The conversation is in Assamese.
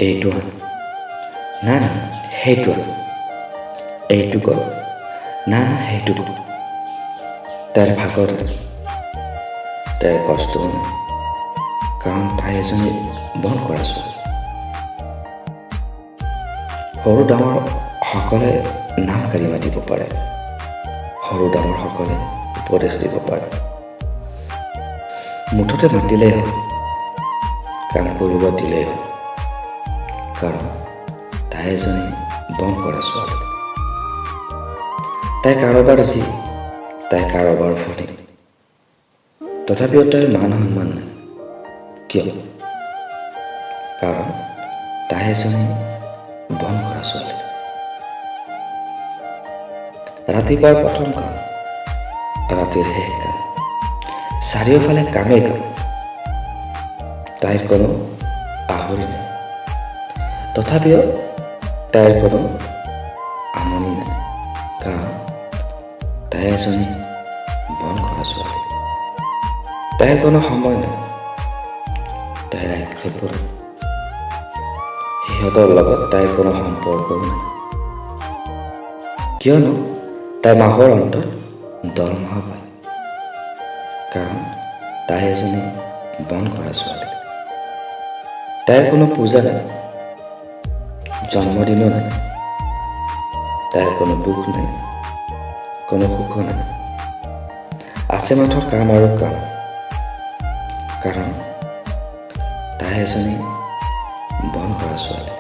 এইটো আন, না না, সেইটো আন, এইটো কৰ, না না, সেইটো কৰ। তাইৰ ভাগৰ নাই, তাইৰ কষ্টও নাই, কাৰণ তাই এজনী বন কৰা ছোৱালী। সৰু ডাঙৰ সকলে নাম কাঢ়ি মাতিব পাৰে, সৰু ডাঙৰ সকলে উপদেশ দিব পাৰে, মুঠতে মাতিলেই হ'ল, কাম কৰিব দিলেই হ'ল, কাৰণ তাই এজনী বন কৰা ছোৱালী। তাই কাৰোবাৰ জী, তাই কাৰোবাৰ ভনী, তথাপিও তাইৰ মান সন্মান নাই। কিয়? কাৰণ তাই এজনী বন কৰা ছোৱালী। ৰাতিপুৱাৰ প্ৰথম কাম, ৰাতিৰ শেষ কাম, চাৰিওফালে কামেই কাম। তাইৰ কোনো আহৰি নাই, তথাপিও তাইৰ কোনো আমনি নাই, কাৰণ তাই এজনী বন কৰা ছোৱালী। তাইৰ কোনো সময় নাই, তাইৰ আক্ষেপো নাই, সিহঁতৰ লগত তাইৰ কোনো সম্পৰ্কও নাই। কিয়নো তাই মাহৰ অন্তত দৰমহা পায়, কাৰণ তাই এজনী বন কৰা ছোৱালী। তাইৰ কোনো পূজা নাই, জন্মদিনো নাই, তাইৰ কোনো দুখ নাই, কোনো সুখো নাই, আছে মাথো কাম আৰু কাম, কাৰণ তাই এজনী বন কৰা ছোৱালী।